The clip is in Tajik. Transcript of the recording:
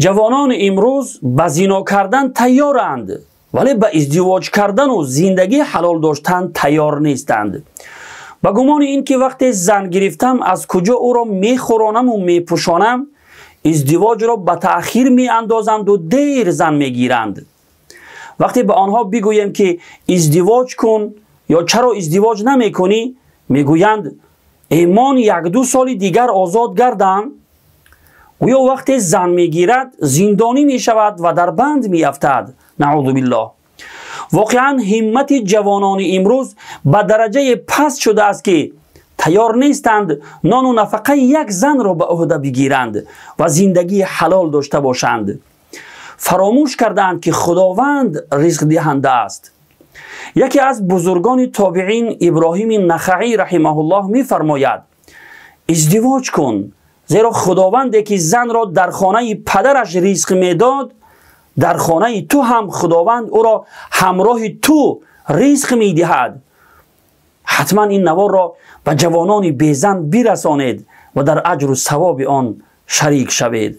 Ҷавонони имрӯз ба зино кардан тайёранд, вале ба издивоҷ кардану зиндагии ҳалол доштан тайёр нестанд. Ба гумони ин ки вақте зан гирифтам, аз куҷо ӯро мехӯронаму мепӯшонам, издивоҷро ба таъхир меандозанду дер зан мегиранд. Вақте ба онҳо бигӯем, ки издивоҷ кун ё чаро издивоҷ намекунӣ, мегӯянд: «Эмон, 1-ду соли дигар озод гардам». Гӯё вақте зан мегирад, зиндонӣ мешавад ва дар банд меафтад. Наъузу биллоҳ. Воқеан, ҳиммати ҷавонони имрӯз ба дараҷае паст шудааст, ки тайёр нестанд нону нафақаи як занро ба ӯҳда бигиранд ва зиндагии ҳалол дошта бошанд. Фаромӯш кардаанд, ки Худованд ризқдиҳанда аст. Яке аз бузургони тобиин, Иброҳими Нахаӣ раҳимаҳуллоҳ, мефармояд: «Издивоҷ кун, зеро Худованде ки занро дар хонаи падараш ризқ медод, дар хонаи ту ҳам Худованд ӯро ҳамроҳи ту ризқ медиҳад». Ҳатман ин наворро ба ҷавонони безан бирасонед ва дар аҷру савоби он шарик шавед.